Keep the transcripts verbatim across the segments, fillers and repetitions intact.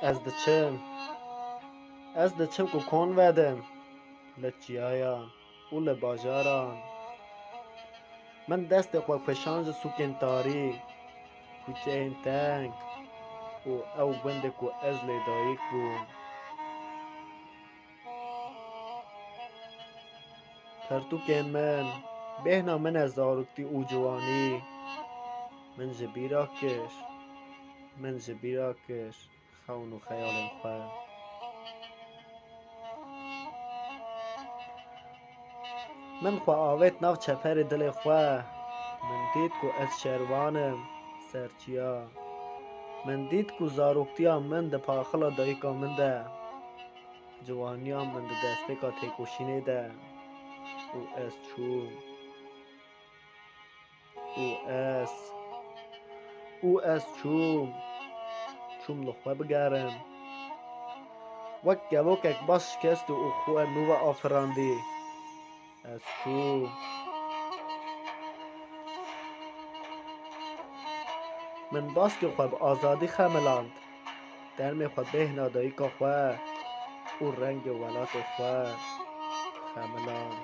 Ez diçim. Ez diçim ku kon vedim li çiyayan û li bajaran. Min destê xwe kişand ji sûkên tarî, kuçeyên teng û ew gundê ku ez lê dayik bûm. Pirtûkên min, bêhna min e zaroktî û ciwanî. Min ji bîra kir, min ji bîra kir xewn û xeyalên xwe. Min xwe avêt nav çeperê dilê xwe. Min dît ku ez şervan im ser çiya. Min dît ku zaroktiya min di paxila dayika min de. Ciwaniya min di destpêka têkoşînê de. Û ez çûm. Û ez. Û ez çûm. Çûm li xwe bigerim. Wek kevokek baş şikestî û xwe nû ve afirandî. Ez çûm. Min baskê xwe bi azadî xemiland. Dermê xwe bêhna dayika xwe û rengê welatê xwe xemiland.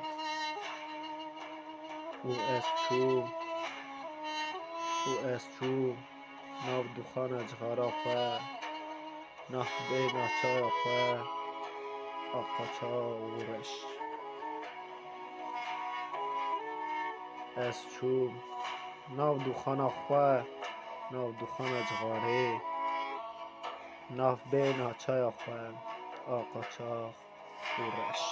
Û ez çûm. Û ez çûm. Nav dûxana cixara xwe, nav bêhna çaya xwe, a qaçax û reş. Ez çûm. Nav dûxana xwe, nav dûxana cixarê, nav bêhna çaya xwe, a qaçax û reş.